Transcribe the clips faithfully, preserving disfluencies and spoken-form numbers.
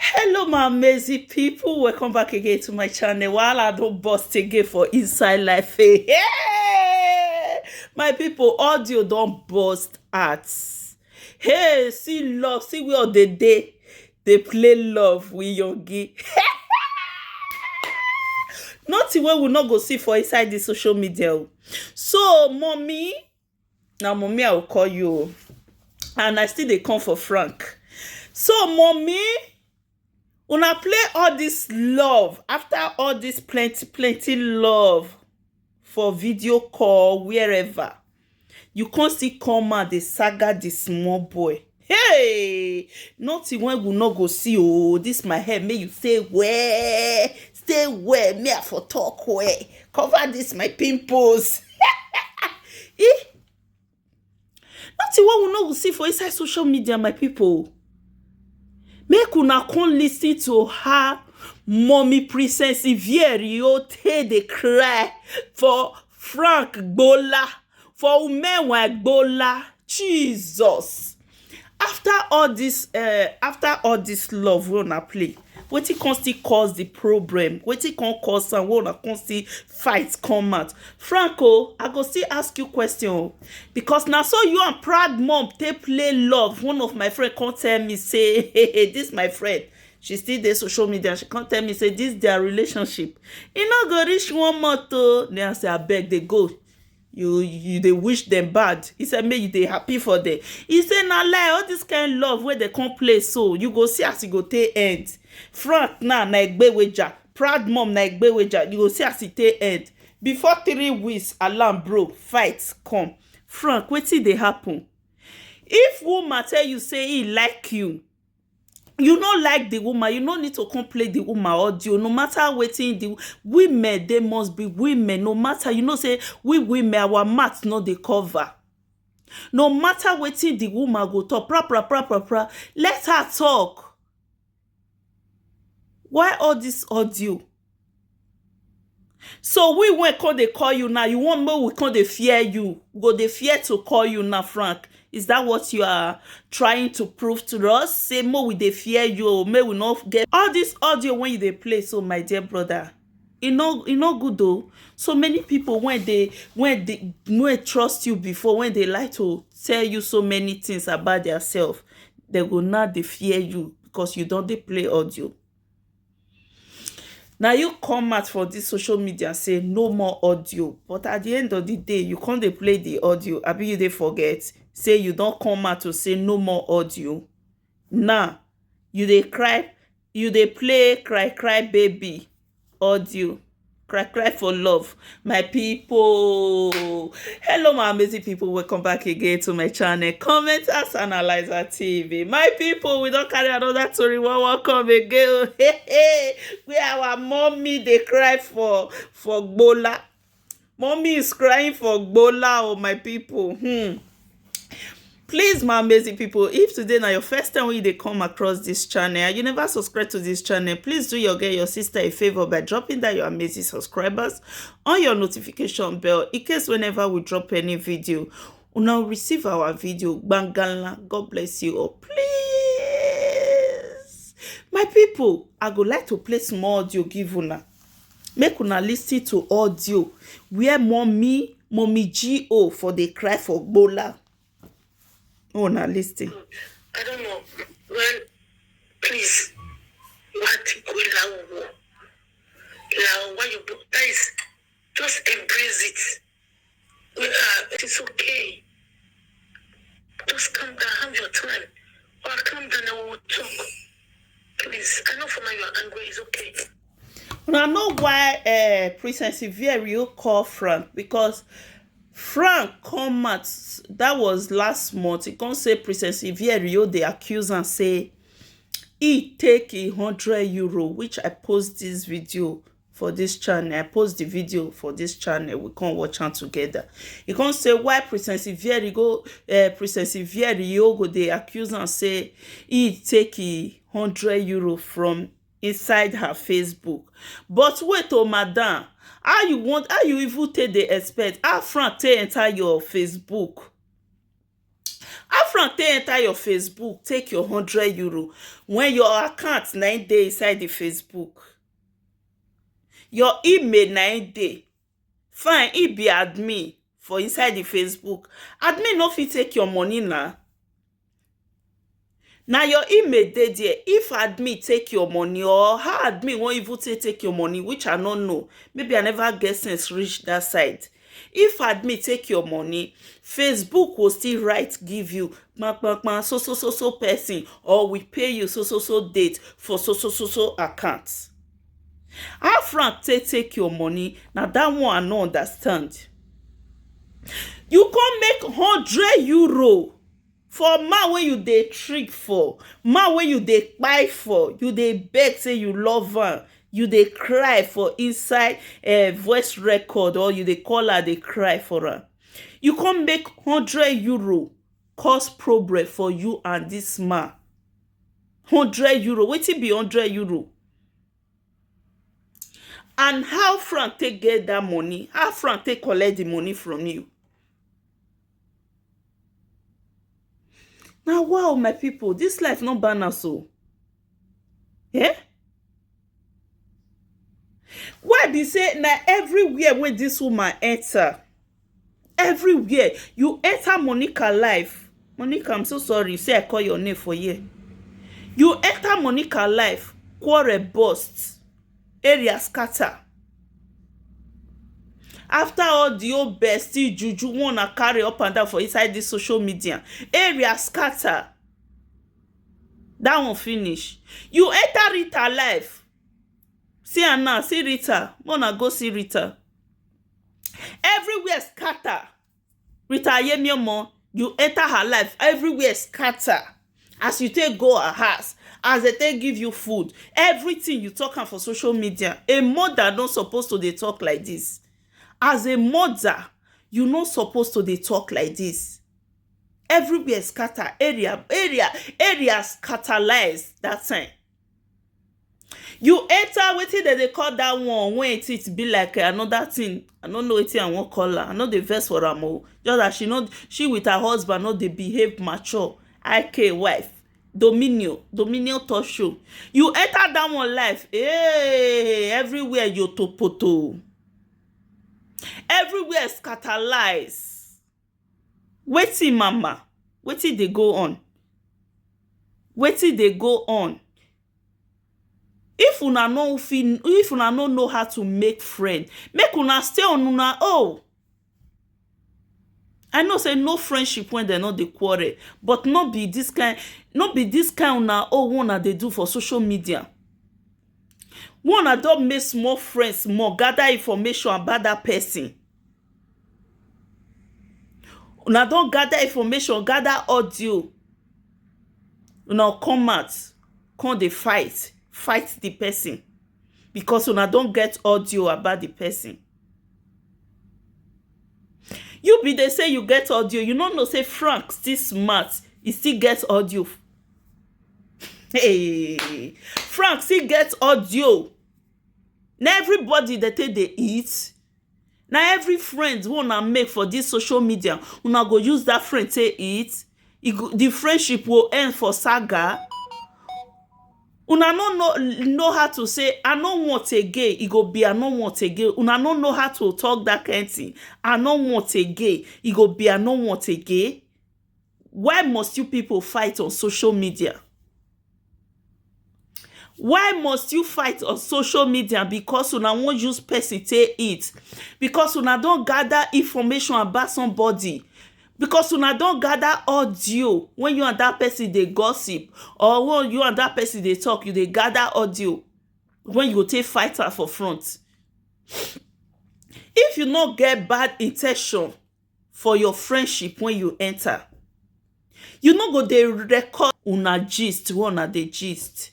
Hello, my amazing people. Welcome back again to my channel. Wahala don burst again for inside life. Hey, hey! My people, audio don burst out. Hey, see love, see where they dey. They play love with Yogi. Nothing wey we no go see for inside the social media o. So, mommy, now mommy, I will call you o. And I still dey come for Frank. So, mommy, una play all this love, after all this plenty, plenty love for video call, wherever. You can't still come out, the saga, the small boy. Hey, nothing wey we no go see o. This my head, make you stay well, stay well. Me, I for talk well. Cover this my pimples. Eh? Nothing wey we no go see for inside social media, my people. Make una come listen to how mommy Princess Ivierio take dey cry for Frank Gbola, for Umenwa Gbola. Jesus. After all this, uh, after all this love wey una play, wetin come still cause the problem? Wetin come cause am wey una come still fight come out? Frank o, I go still ask you question o, because na so you and Proud Mom take play love. One of my friend come tell me say, hey, hey, this my friend, she still dey social media. She come tell me say this their relationship, e no go reach one month o. Then I say, abeg, dey go. You you dey wish them bad. He said, make you dey happy for them. He say, na lie, all this kind love wey they come play, so you go see as e go take end. Frank now na egbeweja, Proud Mom na egbeweja. You go see as e take end. Before three weeks, alarm broke, fight come. Frank, wetin dey happen? If woman tell you say he like you, you no like the woman, you no need to come play the woman audio. No matter wetin the women, they must be women. No matter, you know say we women, our mouth no dey cover. No matter wetin the woman go talk, pra pra pra pra pra, let her talk. Why all this audio? So we wey come dey call you now, you want make we come dey fear you? We go dey fear to call you now, Frank? Is that what you are trying to prove to us? Say make we dey fear you, or make we no get all this audio wey you dey play. So, my dear brother, e no e no good o. So many people wey dey wey dey wey trust you before, wey dey like to tell you so many things about their self, they go now dey fear you because you don dey play audio. Now you come out for this social media say no more audio, but at the end of the day, you come dey play the audio. Abi you dey forget say you don come out to say no more audio? Now you dey cry, you dey play cry cry baby audio. Cry cry for love, my people. Hello, my amazing people. Welcome back again to my channel, Comment as Analyzer T V. My people, we don carry another story. Well, welcome again. Hey, hey, where our mommy dey cry for for Gbola. Mommy is crying for Gbola, oh, my people. Hmm. Please, my amazing people, if today na your first time wey you dey come across this channel and you never subscribe to this channel, please do your girl, your sister a favor by dropping that your amazing subscribers on your notification bell, in case whenever we drop any video, una receive our video gbangala. God bless you all. Please, my people, I go like to play small audio give una. Make una listen to audio where mommy, mommy G O for dey cry for Gbola. Una listen. I don't know. Well, please, what Gbola wo? Now, why you put that is just embrace it. We are, it is okay. Just calm down, have your time. Or calm down and we will talk. Please, I know for now you are angry, it's okay. Una know why uh, Princess Ivierio call Frank? Because Frank come out, that was last month. He come say Princess Ivierio dey accuse am say he take a hundred euro, which I post this video for this channel. I post the video for this channel. We come watch am together. He come say why Princess Ivierio go, uh, Princess Ivierio go dey accuse am say he take a hundred euro from inside her Facebook. But wait, oh madam, how you want, how you even take dey expect how Frank take enter your Facebook? How Frank take enter your Facebook, take your hundred euro, when your account na im dey inside the Facebook? Your email na im dey. Fine, e be admin for inside the Facebook. Admin no fit take your money na. Na your email dey there. If admin take your money, or how admin wan even take take your money, which I no know, maybe I never get sense reach that side. If admin take your money, Facebook will still write give you, "Kpankpankpan, so so so so person, or we pay you so so so date for so so so so account." How Frank take take your money? Na that one I no understand. You come make hundred euro for man wey you dey trick for, man wey you dey kpai for, you dey beg say you love am, you dey cry for inside, eh, voice record, or you dey call her dey cry for am. You come make hundred euro cause problem for you and this man. Hundred euro, wetin be hundred euro? And how Frank take get that money? How Frank take collect the money from you? Now, wow, my people, this life no balance o. Eh? Why be say na everywhere wey this woman enter, everywhere you enter Monica life, Monica, I'm so sorry say I call your name for here. You enter Monica life, quarrel burst, area scatter. After all the old bestie juju wey una carry up and down for inside this social media, area scatter. That one finish. You enter Rita life. See am now, see Rita. Make una go see Rita. Everywhere scatter. Rita Yemiomo, you enter her life, everywhere scatter. As you take go her house, as they take give you food, everything you talk am for social media. A mother no suppose to dey talk like this. As a mother, you no suppose to dey talk like this. Everywhere scatter, area, area, area scatterize that time. You enter wetin dem dey call that one when it, it be like another thing. I no know wetin I wan call her. I no dey vex for am o. Just that she no, she with her husband no dey behave mature. I K wife, Dominion, Dominion talk show. You enter that one life, hey, everywhere you topoto. Everywhere scatterize. Wetin, mama? Wetin dey go on? Wetin dey go on? If una no fit, if una no know how to make friend, make una stay on una own. I know say no friendship when dem no dey quarrel, but no be this kind, no be this kind una own wey una dey do for social media. Wey una don make small friends, more gather information about that person. Una don gather information, gather audio. Una come out, come dey fight, fight the person because una don get audio about the person. You be dey say you get audio, you no know say Frank still smart, he still get audio. Hey, Frank still get audio. Na everybody dey take dey eat. Na every friend wey una make for this social media, una go use that friend take eat. E go, the friendship go end for saga. Una no know, know how to say, "I no want again," e go be, "I no want again." Una no know how to talk that kind thing. "I no want again," e go be, "I no want again." Why must you people fight on social media? Why must you fight on social media because una wan use person take eat? Because una don gather information about somebody? Because una don gather audio when you and that person dey gossip, or when you and that person dey talk, you dey gather audio when you go take fight am for front? If you no get bad intention for your friendship when you enter, you no go dey record una gist wey una dey gist.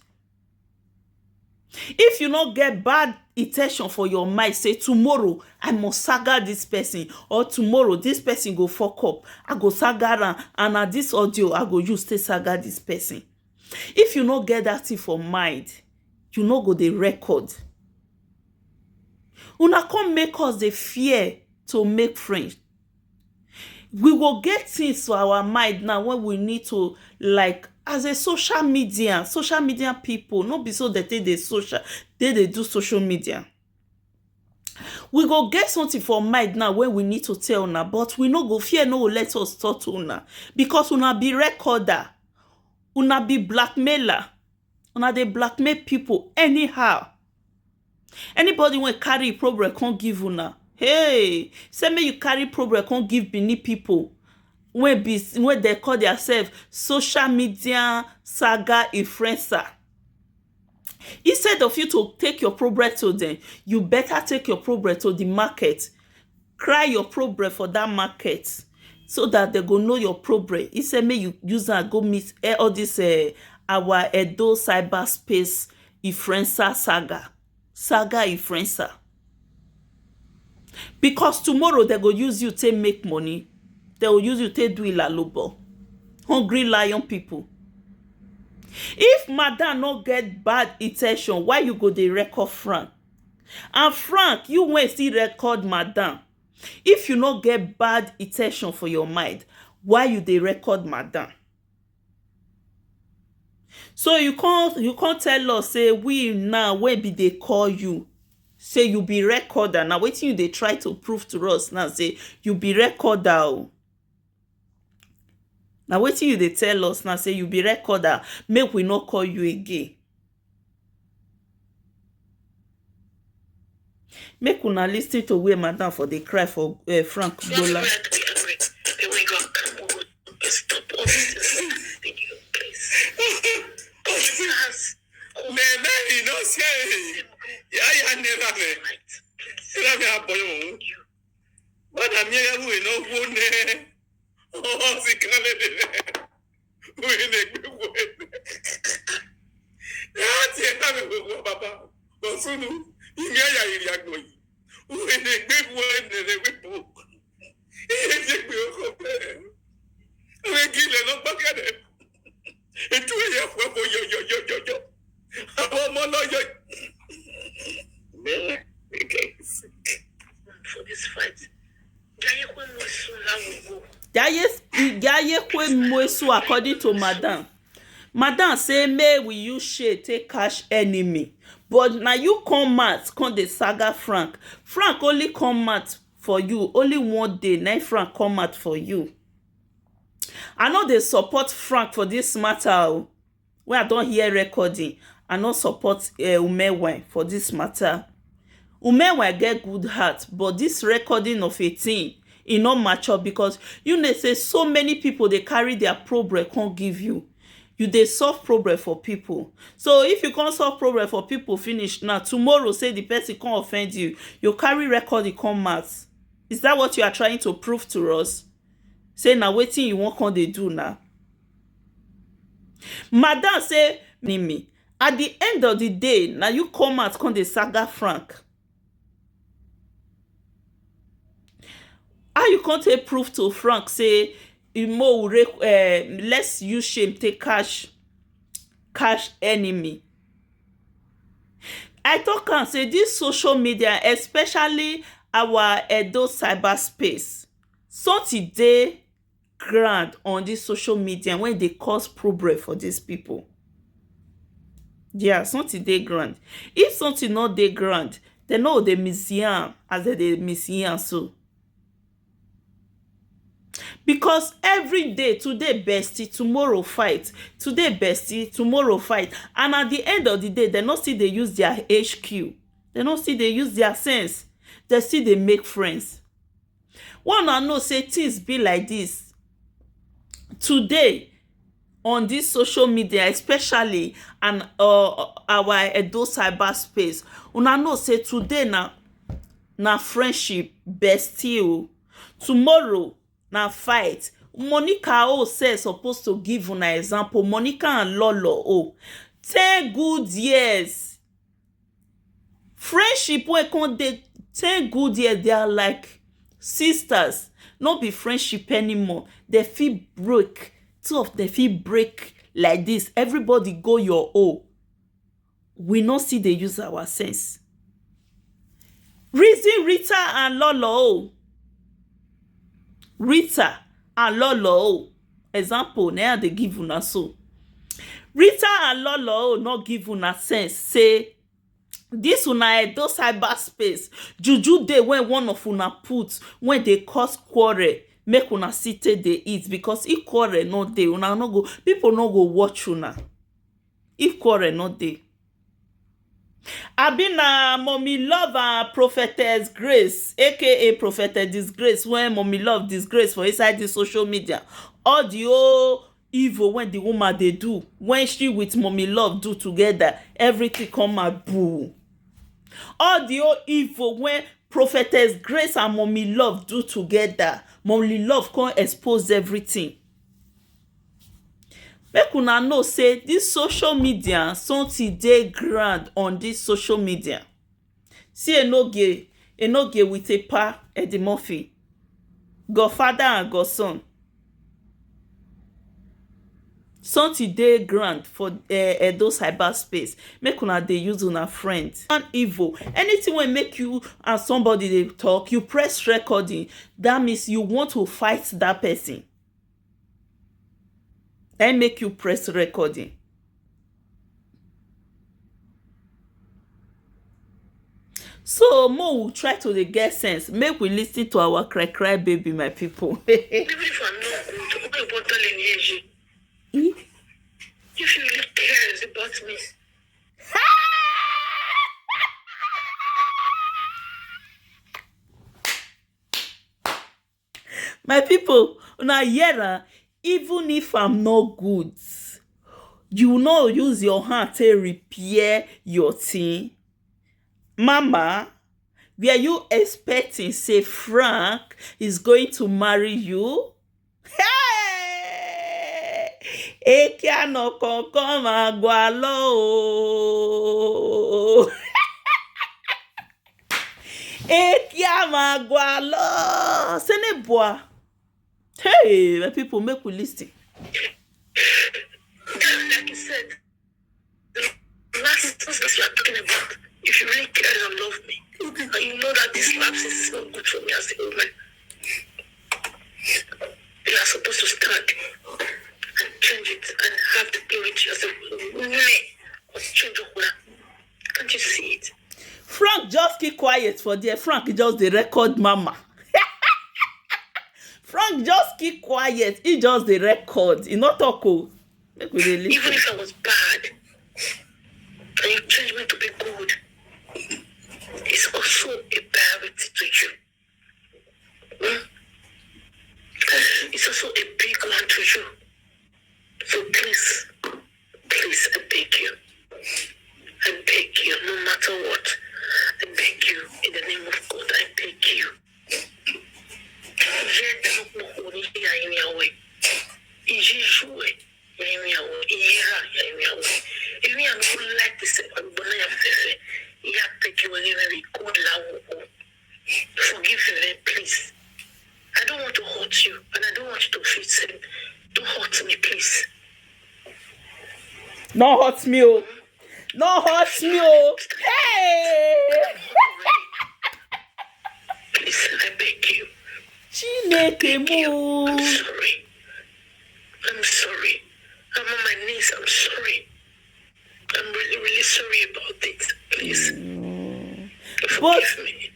If you no get bad intention for your mind say, "Tomorrow I must saga this person," or, "Tomorrow this person go fuck up, I go saga am, and na this audio I go use take saga this person." If you no get that thing for mind, you no go dey record. Una come make us dey fear to make friends. We go get things for our mind now when we need to, like, as a social media, social media people, no be so that they dey social, they dey do social media. We go get something for mind now when we need to tell una, but we no go fear, no go let us talk to una, because una be recorder, una be blackmailer, una dey blackmail people anyhow. Anybody wey carry problem come give una, hey, say make you carry problem come give Benin people wey be, wey dey call theirself social media saga influencer. Instead of you to take your problem to them, you better take your problem to the market, cry your problem for that market, so that they go know your problem. Instead, make you use am go meet, eh, all this, eh, our Edo cyberspace influencer saga, saga influencer. Because tomorrow they go use you take make money, they go use you take do ilalobo. Hungry lion people. If madam no get bad intention, why you go dey record Frank? And Frank, you wey still record madam, if you no get bad intention for your mind, why you dey record madam? So you can't, you can't tell us say we now wey be dey call you, say you be recorder. Now wetin you dey try to prove to us now, say you be recorder o? Now wetin you dey tell us now, say you be recorder, make we no call you again? Make una listen to where madam for dey cry for, eh, Frank Gbola. Meme, you know say, ya, ya, never me. Never me, I boy. But I'm here, we know who ne. Oh, si kale de. We ne, we ne. Ya, ti e na me, we, we, papa. Bosunu, imi aya iri agbo yi. We ne, we, we ne, we, we. Iye je gbe oko be. We gi le lo gbagede. Etu eye fun ebo yo, yo, yo, yo, yo. Àwọn ọmọ lọ yọ. Man, we get sick for this fight. Jaiye kwe mo sun lawo. Jaiye, Jaiye kwe mo sun, according to madam. Madam say make we use shade take catch enemy. But na you come out, come dey saga Frank. Frank only come out for you. Only one day, na Frank come out for you. I no dey support Frank for this matter o. Wey I don hear recording, I no support, eh, Umewen for this matter. Umewen get good heart, but this recording of a thing, e no mature, because you know say so many people dey carry their problem come give you. You dey solve problem for people. So if you come solve problem for people finish now, tomorrow say the person come offend you, you carry recording come out. Is that what you are trying to prove to us? Say na wetin you wan come dey do now? Madam say, "Ni me." At the end of the day, na you come out come dey saga Frank. How you come take prove to Frank say, "Imo ure, eh, let's use shame take catch, catch enemy"? I talk am say this social media, especially our Edo cyberspace, something dey ground on this social media when they cause problem for these people. Yeah, something dey ground. If something not dey ground, they know they miss yam as they dey miss yam so. Because every day, today bestie, tomorrow fight, today bestie, tomorrow fight. And at the end of the day, they not see they use their H Q. They not see they use their sense. They see they make friends. One, I know say things be like this. Today, on this social media, especially and, uh, our Edo cyberspace, una know say today na, na friendship, bestie o. Tomorrow na fight. Monica o sef suppose to give una example. Monica and Lolo o, ten good years. Friendship wey come dey ten good years, they are like sisters. No be friendship anymore. They fit break. Two of them fit break like this. Everybody go your own. We no see they use our sense. Reason Rita and Lolo o. Rita and Lolo o, example na im I dey give una so. Rita and Lolo o no give una sense say this una Edo cyberspace juju dey wey one of una put wey dey cause quarrel, make una still take dey eat, because if quarrel no dey, una no go, people no go watch una if quarrel no dey. Abi na Mommy Love and Prophetess Grace, A K A Prophetess Disgrace, wey Mommy Love disgrace for inside this social media. All the whole evil wey the woman dey do, wey she with Mommy Love do together, everything come out boo. All the whole evil wey Prophetess Grace and Mommy Love do together, Mommy Love come expose everything. Make una know say this social media, something dey ground on this social media. See Enoge, Enoge with Epa Eddie Murphy, godfather and godson. Something dey ground for eh, Edo cyberspace. Make una dey use una friend. And evil. Anything wey make you and somebody dey talk, you press recording. That means you want to fight that person. Then make you press recording. So mo we try to dey get sense. Make we listen to our cry cry baby, my people. Even if I'm not good, why you bother in here? Eh? If you really cares about me. My people, una hear am, even if I'm not good, you no use your hand take repair your thing. Mama, were you expecting say Frank is going to marry you? Hey! Eke anọ kankan máa gbọ́ àlọ́ o. Eke a máa gbọ́ àlọ́. Senebua. Hey, my people, make we listen. Like you said, the last things that you are talking about, if you really care and love me, and you know that this lapses is not good for me as a woman, you are supposed to stand and change it and have the purity as a woman. Or change your woman. Can't you see it? Frank just keep quiet for there. Frank just dey record mama. Frank just keep quiet. He just dey record. He no talk o. Make we dey listen. Even if I was bad, and you change me to be good, it's also a priority to you. Hmm? It's also a big one to you. So please, please, I beg you. I beg you, no matter what. I beg you, in the name of God, I beg you. Jẹ́ kí n kú ní ìyá yín ní àwẹ̀. Ìyí ìṣúwẹ̀ yẹn ní àwẹ̀. Ìyí rà yẹn ní àwẹ̀. Èmi àná ó láti ṣe àgbọ̀nà yà fẹ́fẹ́. Ìyá pẹ̀kì wẹ̀ yẹn rí kó láwọ̀ o. Forgive me, please. I don't want to hurt you, and I don't want you to feel same. Don't hurt me, please. No hurt me o. No hurt me o. Hey! Please, I beg you. Chineke m o. I'm sorry. I'm sorry. I'm on my knees. I'm sorry. I'm really, really sorry about it. Please. Mm. Forgive me.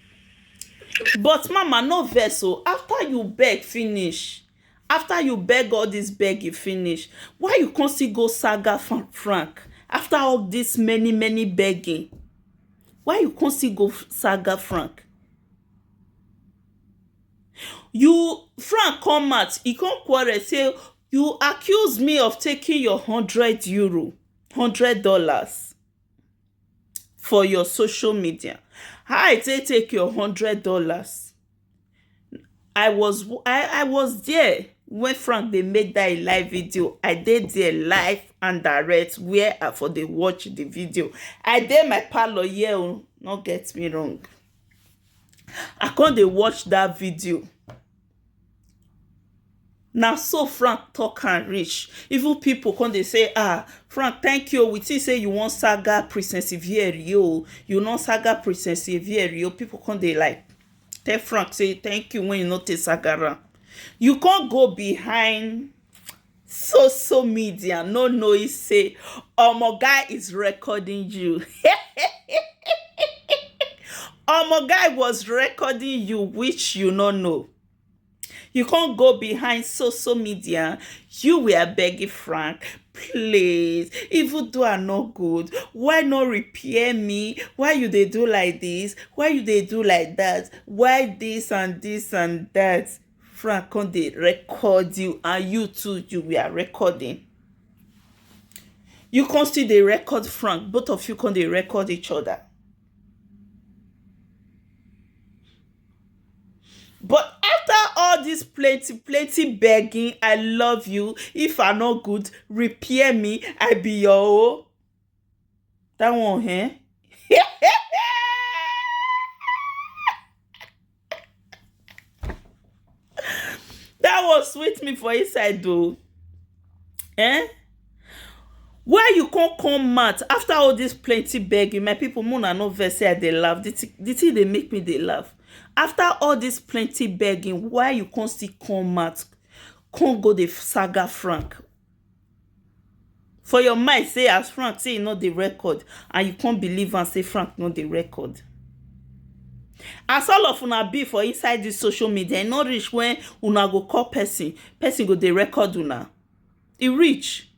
But mama, no vex o. After you beg finish, after you beg all this begging finish, why you come still go saga Fra- Frank? After all this many, many begging, why you come still go f- saga Frank? You, Frank come out, he come quarrel say, "You accuse me of taking your hundred euro, hundred dollars for your social media. How I take take your hundred dollars?" I was I, I was there when Frank dey make that live video. I dey there live and direct where I for dey watch the video. I dey my parlor here o, no get me wrong. I come dey watch that video. Na so Frank talk am reach. Even people come dey say, "Ah, Frank, thank you. We think say you wan saga Princess Ivieri o. You no saga Princess Ivieri o." People come dey like tell Frank say thank you when you no take saga am. You can't go behind social media, no know e say omo guy is recording you. Omo guy was recording you, which you no know. You can't go behind social media. You were begging Frank, please, even though I'm not good, why not repair me? Why you they do like this? Why you they do like that? Why this and this and that? Frank come dey record you, and you too, you were recording. You come still dey record Frank, both of you come dey record each other. But after all this plenty plenty begging, I love you, if I not good, repair me, I be your own. That one, eh? That was sweet me for inside though. Eh? Why you can't come out after all this plenty begging? My people, Mona no vex say I dey laugh. The thi- the thing they make me they laugh. After all this plenty begging, why you can't still come out? Can't go the saga Frank. For your mind say as Frank say e no dey record, and you can't believe and say Frank no dey record. As all of una be for inside this social media, e no reach when una go call person, person go dey record una. E reach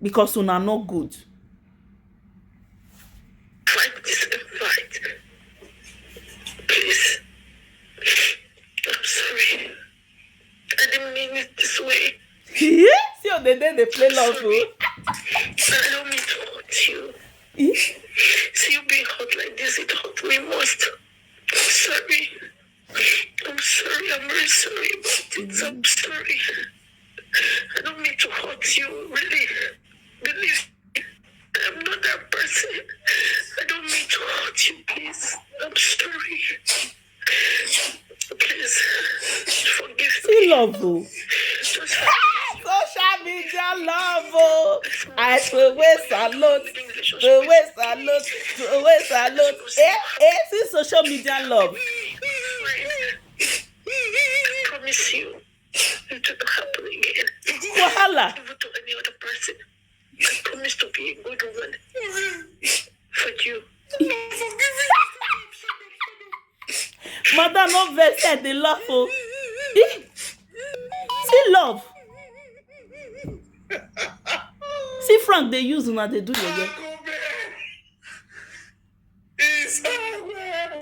because una no good. Fight this fight. Please. I'm sorry. I didn't mean it this way. See how they dey dey play love o. I don't mean to hurt you. See you being hurt like this, it hurt me most. I'm sorry. I'm sorry. I'm really sorry about it. I'm sorry. I don't mean to hurt you, really. Believe me, I'm not that person. I don't mean to hurt you, please. I'm sorry. Please, forgive me. See love o. Just forgive me. Social media love o. I throw away salute, throw away salute, throw away salute. Eh, eh, see social media love. I promise you, it will not happen again. Wahala. Even to any other person. I promise to be a good woman for you. Madam, no vex, I dey laugh o. Eh? See love. See Frank dey use una dey do yeye.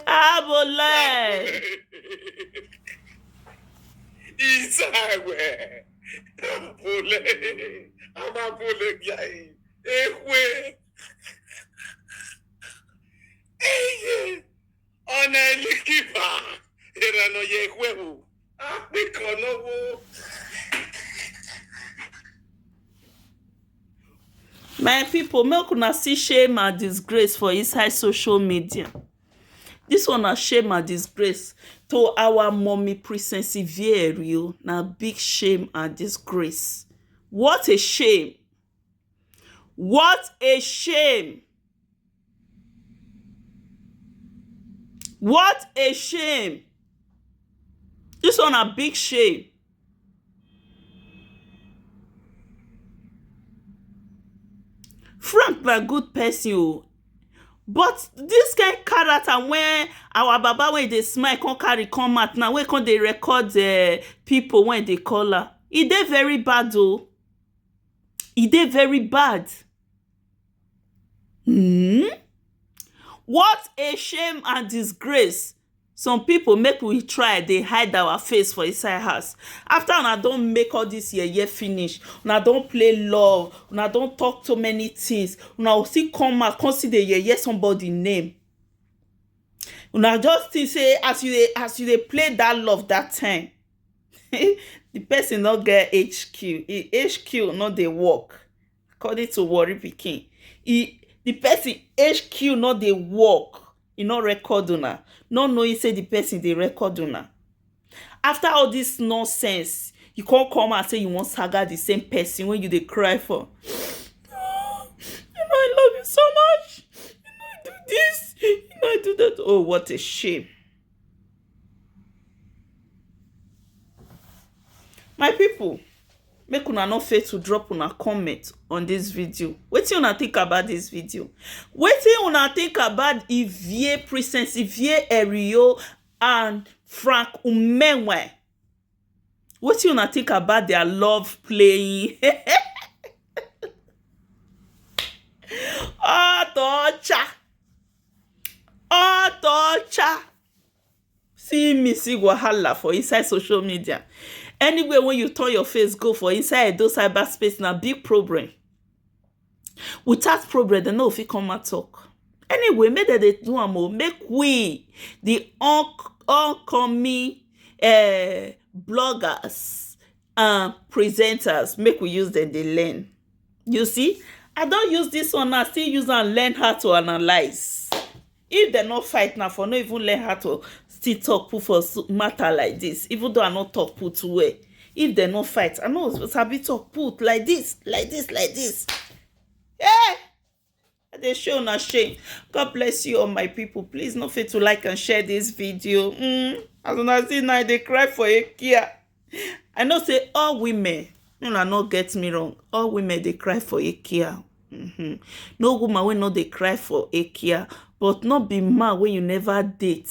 Abole. Isawe. Abole. Amabole gai. Ewe. Eye. Ona elikiba. Era no ye ewe o. Apiko no wo. My people, make una see shame and disgrace for inside social media. This one na shame and disgrace to our mommy Princess Ivieri o. Na big shame and disgrace. What a shame. What a shame. What a shame. This one a big shame. Frank na good person o. But this kind character when our baba wey dey smile come carry come out now, wey come dey record uh, people when they call her, e dey very bad o. E dey very bad. Hmm? What a shame and disgrace. Some people make we try dey hide our face for inside house. After una don make all this yeye finish, una don play love, una don talk so many things, una go still come out come still dey yeye somebody name. Una just think say as you dey as you dey play that love that time, the person no get H Q. E H Q no dey work. According to Warri Pikin, e the person H Q no dey work. E no record una. No knowing say the person dey record una. After all this nonsense, you can't come and say you want saga the same person when you dey cry for. You know I love you so much. You know I do this. You know I do that. Oh, what a shame. My people, make una no fail to drop una comment on this video. Wetin una think about this video? Wetin una think about Ivie, Princess Ivie Erio and Frank Umenwe? Wetin una think about their love playing? All torture. All torture. See me see wahala for inside social media. Anywhere when you turn your face go for inside those cyberspace, na big problem. Without problem, dem no fit come and talk. Anyway, make dem dey do am o. Make we, the on- oncoming uh, bloggers and presenters, make we use them dey learn. You see, I don't use this one now, still use and learn how to analyze. If they not fight now, for no even learn how to still talk put for matter like this, even though I not talk put well. If they not fight, I know sabi talk put like this, like this, like this. Yeah. I dey show una shame. God bless you all, my people. Please no fail to like and share this video. Mm, as una see now, I dey cry for Ekia. I know say all women, una no get me wrong, all women dey cry for Ekia. Mm-hmm. No woman wey no dey cry for Ekia, but not be man wey you never date.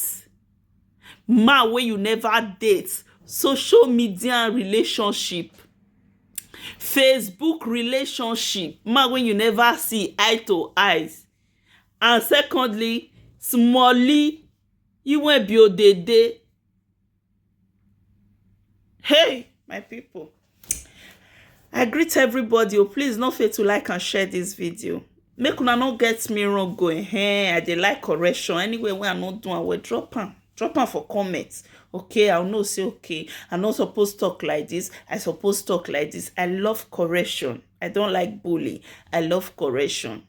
Man wey you never date, social media relationship, Facebook relationship, man wey you never see eye to eyes, and secondly, smallie, iwe bi odede. Hey, my people, I greet everybody o. Please no fail to like and share this video. Make una no get me wrong go, eh, I dey like correction. Anywhere where I no do am well, drop am. Drop am for comment. Okay, I know say, okay, I no suppose talk like this, I suppose talk like this. I love correction. I don't like bully. I love correction.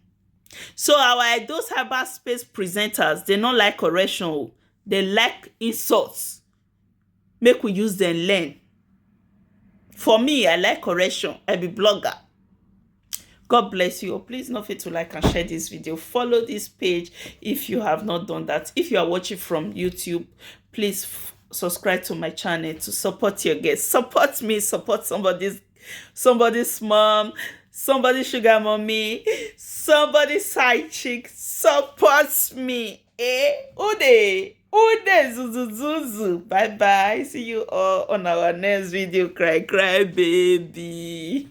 So our Edo cyberspace presenters, they no like correction o. They like insults. Make we use them learn. For me, I like correction. I be blogger. God bless you. Please no fail to like and share this video. Follow this page if you have not done that. If you are watching from YouTube, please f- subscribe to my channel to support your guests. Support me, support somebody's somebody's mom, somebody's sugar mommy, somebody's side chick. Support me. Eh? Who dey? Who dey? Zuzu zuzu. Bye bye. See you all on our next video. Cry cry baby.